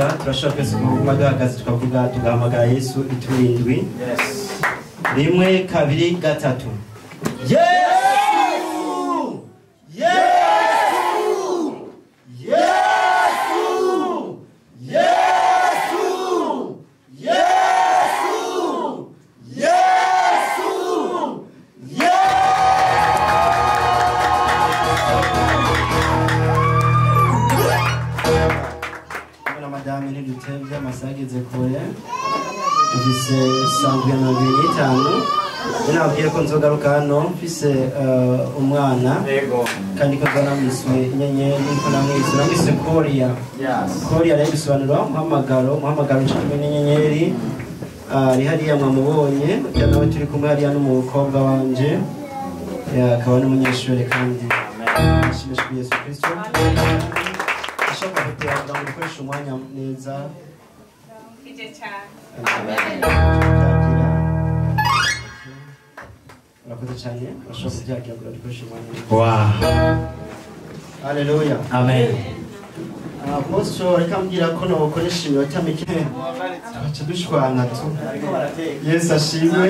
Gusa turashobora twese kuguma duhagaze, tukavuga, tugahamagara Yesu iturindwi. Rimwe, kabiri, gatatu. Yesu! Yesu! Yesu! Yesu! Yesu! Yesu! Yesu! Na madame, ntidutevye, amasaha ageze kure, dufise 7:25. Nababwiye ko nzogaruka hano mfise umwana kandi ko nzaba namwiswe inyenyeri, ko namwiswe Korea. Korea rero bisobanura umuhamagaro, umuhamagaro nshuti kumwe n'inyenyeri. Ari hariya mwamubonye, ujya nawe turi kumwe hariya n'umukobwa wanje. Akaba n'umunyeshuri kandi ashimishijwe Yesu Kristo. Ashaka kugira ngo dukoreshe umwanya neza. Ije cyane. Amen. Urakoze cyane, urashobora kubyagira ngo dukoreshe umwanya neza. Haleluya. Amen. Apostle, reka mbwira ko nokoresha iminota mike tugaca dushwana tu. Yesu ashimwe.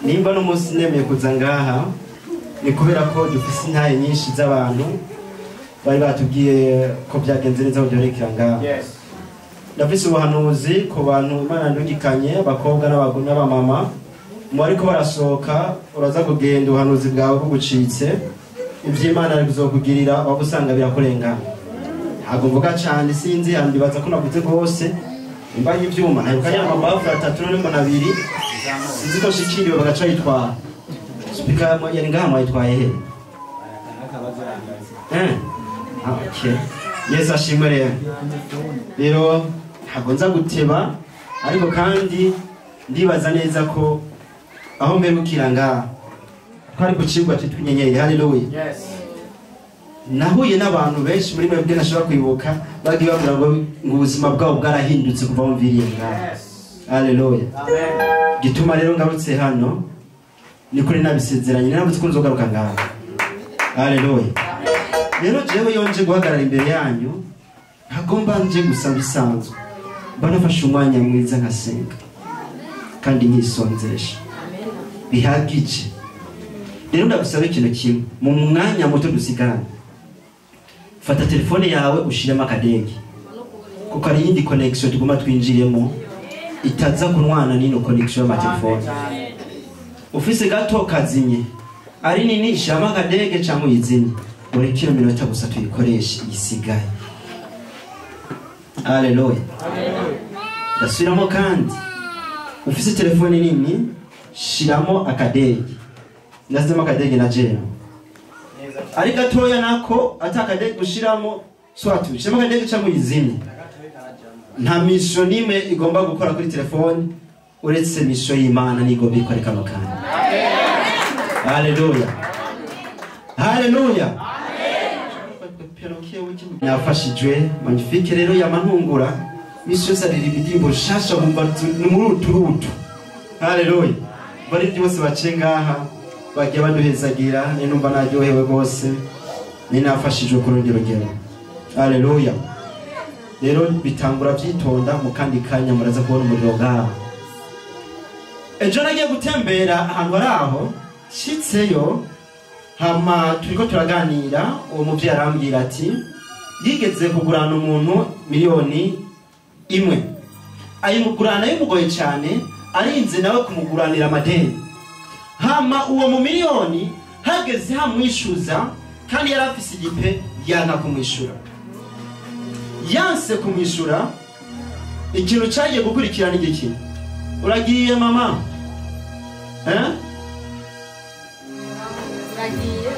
Nimba n'umunsi nemeye kuza ngaha ni kubera ko dufise intahe nyinshi z'abantu bari batubwiye ko byagenze neza kuduherekera ngaha. Ndafise ubuhanuzi ku bantu Imana ndungikanye, abakobwa n'abagore n'abamama mu bariko barasohoka. Uraza kugenda ubuhanuzi bwawe bugucitse, ivy'Imana ari kuzokugirira waba usanga birakurengana. Ntabwo mvuga cyane, sinzi yandibaza ko navuze rwose. Imba y'ivyuma ntaheruka ya mabafu atatu none mbona abiri, sinzi ko nshikiriwe bagaca yitwara. Speaker yari ngaha, mwayitwaye he? Ah, okay. Yesu ashimwe. Rero ntabwo nza guteba, ariko kandi ndibaza neza ko aho mperukira ngaha twari ku cigwa citwa inyenyeri. Haleluya. Nahuye n'abantu benshi muri mwebwe ntashobora kwibuka, bagiye bavuga ngo ubuzima bwabo bwarahindutse kuva bumviriye ngaha. Haleluya. Gituma rero ngarutse hano ni kuri nabisezeranye, naravuze ko nzogaruka ngaha. Haleluya. Rero jewe iyo nje guhagarara imbere yanyu ntabwo mba nje gusa bisanzwe, mba nafashe umwanya mwiza nkasenga kandi nkisonzesha bihagije. Rero ndagusaba ikintu kimwe mu mwanya muto dusigaranye: fata telefone yawe ushiremo akadege, kuko hari iyindi connection tugomba twinjiremo itaza kunwana n'ino connection y'amatelefone. Ufise gato kazimye, ari nini shiramo akadege cyangwa uyizimye, ureke iyo minota gusa tuyikoreshe isigaye. Haleluya. Ndasubiramo kandi: ufise telefone nini shiramo akadege. Ndasizemo akadege na jewe, ari gatoya nako ata akadege gushiramo, swati ushiramo akadege cyangwa uyizimye. Nta mission n'imwe igomba gukora kuri telefone uretse mission y'Imana nigomba ikora kano kanya. Haleluya, haleluya. Nafashijwe magnifique. Rero yamantungura misi yose aririmba indirimbo nshasha, wumva ni muri uturutu. Haleluya. Bari byose bace ngaha bagiye baduhezagira, ni numva naryohewe rwose, ni nafashijwe ku rundi rugero. Haleluya. Rero bitangura byitonda, mu kandi kanya muraza kubona umuriro ngaha. Ejo nagiye gutembera ahantu hari aho nshitseyo, hama turiko turaganira, uwo muvyeyi arambwira ati yigeze kugurana umuntu 1 miliyoni, ayimugurana bimugoye cyane, arinze nawe kumuguranira amadeni. Hama uwo mu miliyoni hageze hamwishyuza, kandi yari afise igipe, yanka kumwishyura. Yanse kumwishyura, ikintu cyagiye gukurikirana igiki? Uragiye mama, eh? Uragiye.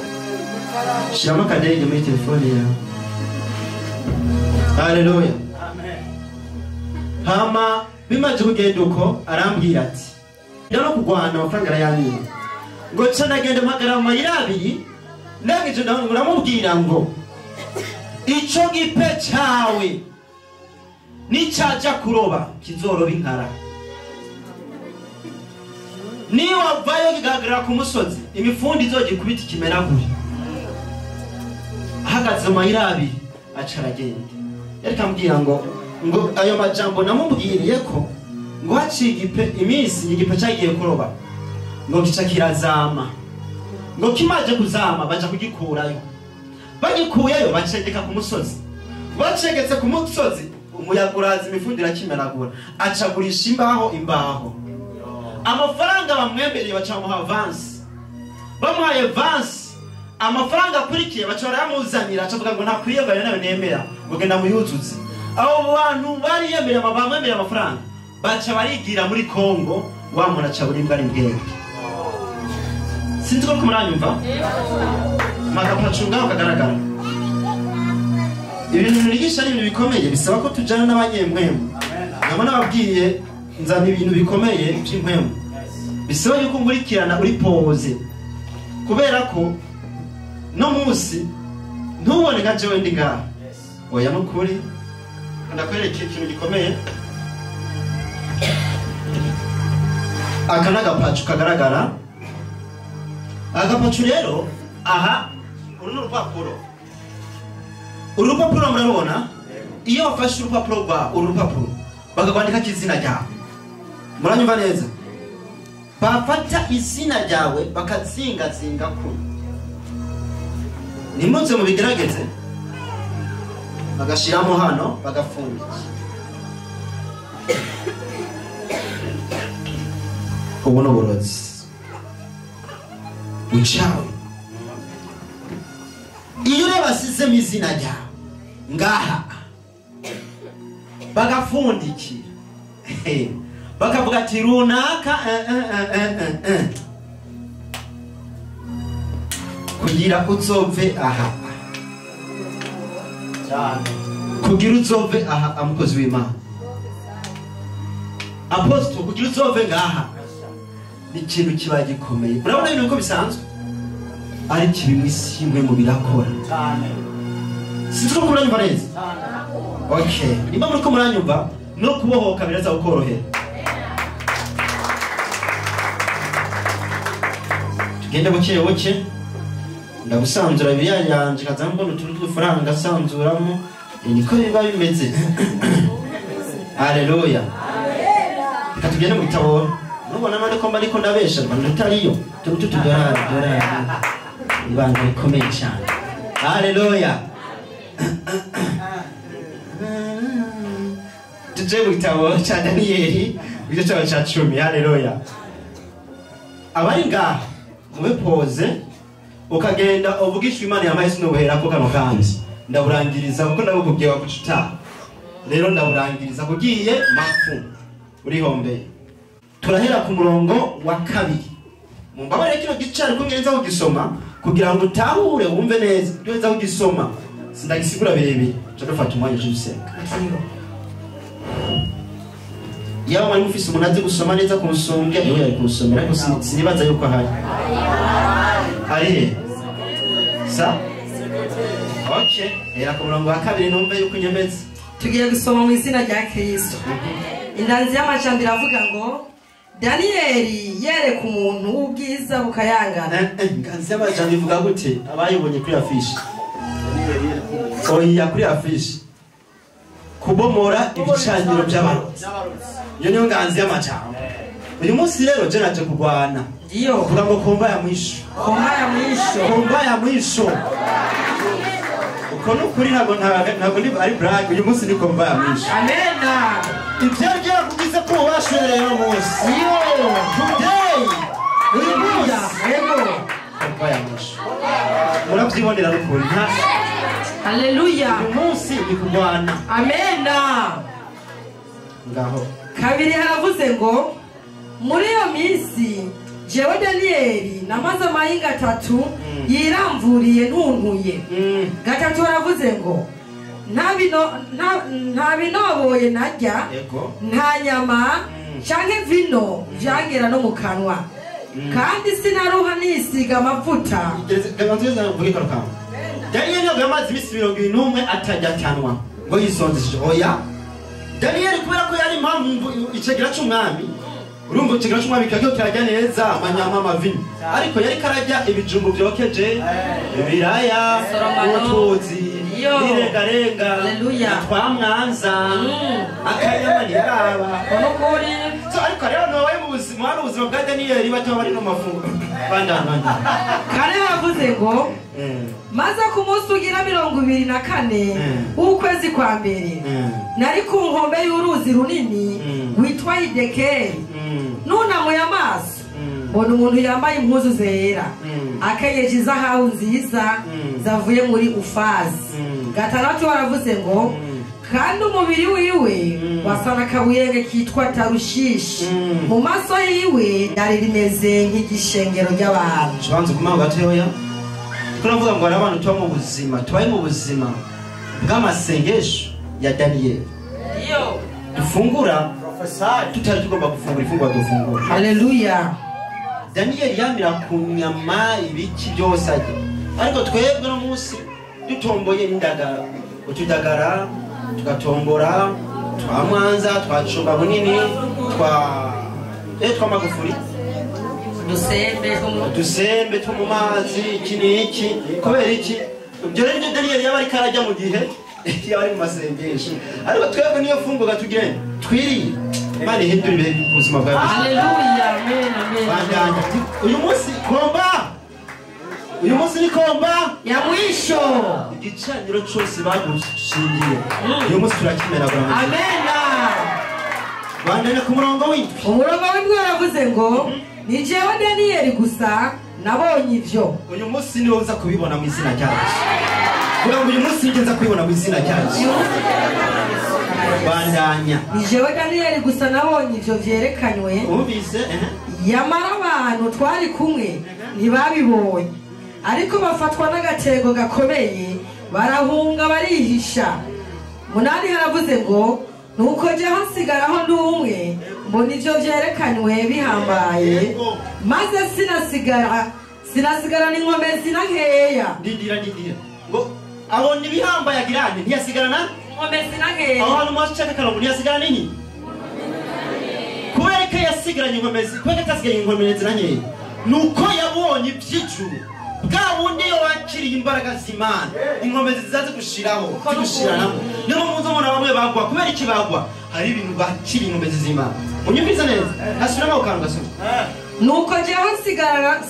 Shiramo akadege muri telefone yawe. Haleluya. Hama bimaze kugenda uko, arambwira ati njya no kurwana, amafaranga arayanyima, ngo nca ndagenda mpagara mu mayira abiri, ndangije ndamubwira ngo ico gipe cawe nicaja kuroba kizoroba inkara, niwavayo kigahagarara ku musozi imifundi izogikubita ikimenagure. Ahagaze mu mayira abiri, aca aragenda. Yariko ambwira ngo ayo majambo namubwiriye ko ngo haciye igipe iminsi igipe cyagiye kuroba ngo gica kirazama, ngo kimaje kuzama baja kugikurayo, bagikuyeyo bacegeka ku musozi, bacegetse ku musozi umuyaga uraza imifundi irakimenagura, acagurisha imbaho amafaranga bamwemereye baca bamuha avance, bamuhaye avance amafaranga akurikiye baca barayamuzanira, acavuga ngo ntakwiye ngo ayo nayo nemera, ngo genda muyuzuze. Abo bantu bariyemereye bamwemereye amafaranga baca barigira muri Kongo, wa muntu aca buri mbwa ari mbwenge. Sinzi ko muranyumva? Magapacu ngaho kagaragara. Ibintu nigisha ari ibintu bikomeye bisaba ko tujana n'abanyempwemu. Nabo nababwiye nzana ibintu bikomeye by'impwemu. Bisaba yuko nkurikirana uri pose. Kubera ko no munsi ntubone nka jewe ndi ngaha. Oya nukuri ndakwereka ikintu gikomeye. Aka n'agapacu kagaragara. Agapacu rero aha uru ni urupapuro. Uru rupapuro murarubona? Iyo wafashe urupapuro rwa uru rupapuro bakakwandikako izina ryawe. Muranyumva neza? Bafata izina ryawe bakazingazinga kuno. Nimuze mubigerageze. Bagashiramo hano bagafundika. Ubu ni uburozi. Ucawe. Iyo rero basizemo izina ryawe ngaha bagafundikira bakavuga ati runaka kugira uzove aha kugira uzove aha amukozi w'Imana apostle kugira uzove ngaha ni ikintu kiba gikomeye. Murabona ibintu uko bisanzwe ariko ibi mw'isi mwe mu birakora. Sinzi ko muranyumva neza. Okay, nimba muriko muranyumva no kubohoka biraza kukorohera. Tugende buke buke. Ndagusanzura bibiliya yanje kaza mbona utuntu tw'udufaranga sanzuramo niko biba bimeze. Haleluya. Reka tugende mu gitabo. Nubona none ko mba ariko ndabesha rwanda utariyo tutu tudorari dorari ibanga rikomeye cyane. Haleluya. Tuje mu gitabo cya Daniyeli igice cyaho cya 10. Haleluya. Abari ngaha mube pose ukagenda uvugishwa Imana yamaye sinobuhera ko kano kandi ndaburangiriza kuko ndabukubwiye wakucuta. Rero ndaburangiriza kugiye mafu urihombeye. Turahera ku murongo wa 2. Mumbabarire kino gice ariko ngenza kugisoma kugira ngo utahure wumve neza. Ngenza kugisoma sindagisigura birebire. Nca dufata umwanya cyo gusenga. Yaba mwari mufise umuntu azi gusoma neza kunsumbya niwe yari kunsomera ariko sinibaza yuko ahari. Ari he? Sa? Okay. Hera ku murongo wa 2 numve yuko unyemeza. Tugiye gusoma mu izina rya Kristo. Indanzi y'amajambo iravuga ngo Daniyeli yereka umuntu w'ubwiza bukayangana. Inganzi y'amajambo ivuga gute? Abayibonye kuri afishe. Oya kuri afishe. Kubomora ibicaniro by'abarozi. Iyo niyo nganzi y'amajambo. Uyu munsi rero je naje kurwana. Ndiyo. Kugira ngo komba ya mwisho. Komba ya mwisho. Komba ya mwisho. Uko nukuri ntabwo ari brag uyu munsi ni komba ya mwisho. Amena. Ibyo byarakugize ko ubashwe rero munsi. Iyo. Today. Uyu munsi. Yego. Komba ya mwisho. Murabyibonera rukuri. Haleluya. Uyu munsi ni kurwana. Amena. Ngaho. Kabiri haravuze ngo muri iyo minsi jewe Daniyeli namaze amahinga 3 yiramvuriye ntuntuye. Gatatu haravuze ngo nta binoboye narya, nta nyama canke vino vyangera no mu kanwa, kandi sinaruha nisiga amavuta. Daniyeli ntabwo yamaze iminsi 71 atarya atanwa ngo yisonzeshe. Oya. Daniyeli kubera ko yari impamvu icegera c'umwami, urumva icegera c'umwami kakyo kirarya neza amanyama amavini, ariko yari kararya ibijumbu vyokeje, ibiraya, utuzi. Nirengarenga. Twa mwanza. Akanyama ntiyaraba. So ariko rero nawe mu buzima hari ubuzima bwa Daniyeli bataba bari no mafunguro. Bandana. Kare yavuze ngo maze ku munsi ugira 24 w'ukwezi kwa mbere nari ku nkombe y'uruzi runini witwa Hidekeli. Nunamuye amaso mbona umuntu yambaye impuzu zera akenyeje izahabu nziza zavuye muri Ufazi. 6 waravuze ngo kandi umubiri wiwe wasa n'akabuyenge kitwa Tarushishi, mu maso yiwe yari rimeze nk'igishengero ry'abantu. Kibanza kumaho gatoya. Turavuga ngo hari abantu tuba mu buzima, tubaye mu buzima bw'amasengesho ya Daniyeli. Dufungura tutari tugomba gufungura ifunguro dufungura. Haleluya. Daniyeli yamira ku nyama ibiki byose ajya. Ariko twebwe no munsi dutomboye indagara, utudagara tugatombora, twamwanza, twacumba bunini, twa magufuri, udusembe two mu mazi, iki n'iki. Kubera iki? Ibyo rero Daniyeli yaba ariko arajya mu gihe yaba ari mu masengesho. Ariko twebwe niyo funguro tugenda twiriye. Imana ihindura ibihe by'ubuzima bwawe. Haleluya, amen, amen. Bandanya. Uyu munsi komba. Uyu munsi ni komba ya mwisho. Igicaniro cyose bagushingiye. Uyu munsi turakimenagura. Amen. Bandanya ku murongo w'indwi. Umurongo w'indwi waravuze ngo ni jewe Daniyeli gusa nabonye ivyo. Uyu munsi niwo uza kubibona mu izina rya Yesu. Kugira ngo uyu munsi ngenza kubibona mu izina rya Yesu. Bandanya. Ni jewe Daniyeli gusa nabonye ivyo vyerekanywe. Ubise yamara abantu twari kumwe ntibabibonye, ariko bafatwa n'agatego gakomeye barahunga barihisha. 8 haravuze ngo nuko je hasigaraho ndi umwe mbona ivyo vyerekanywe bihambaye, maze sinasigara n'inkomezi na nkeya. Ndindira ngo abona ibihambaye agirane ntiyasigarana inkomezi na nkeya. Aho hantu mwashaka karongo ntiyasigarana nini? Kubera ko yasigaranye inkomezi, kubera ko atasigaranye inkomezi na nkeya, nuko yabonye iby'ijuru. Bwa wundi iyo wakiriye imbaraga z'Imana, inkomezi zizaze gushiraho, zigushiranamo. Niyo mpamvu mubona bamwe bagwa. Kubera iki bagwa? Hari ibintu bakiriye inkomezi z'Imana. Unyumvise neza? Asubiramo akantu gasubira. Nuko jewe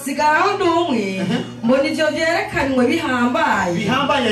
sigaraho ndi umwe mbona ivyo vyerekanywe bihambaye. Bihambaye.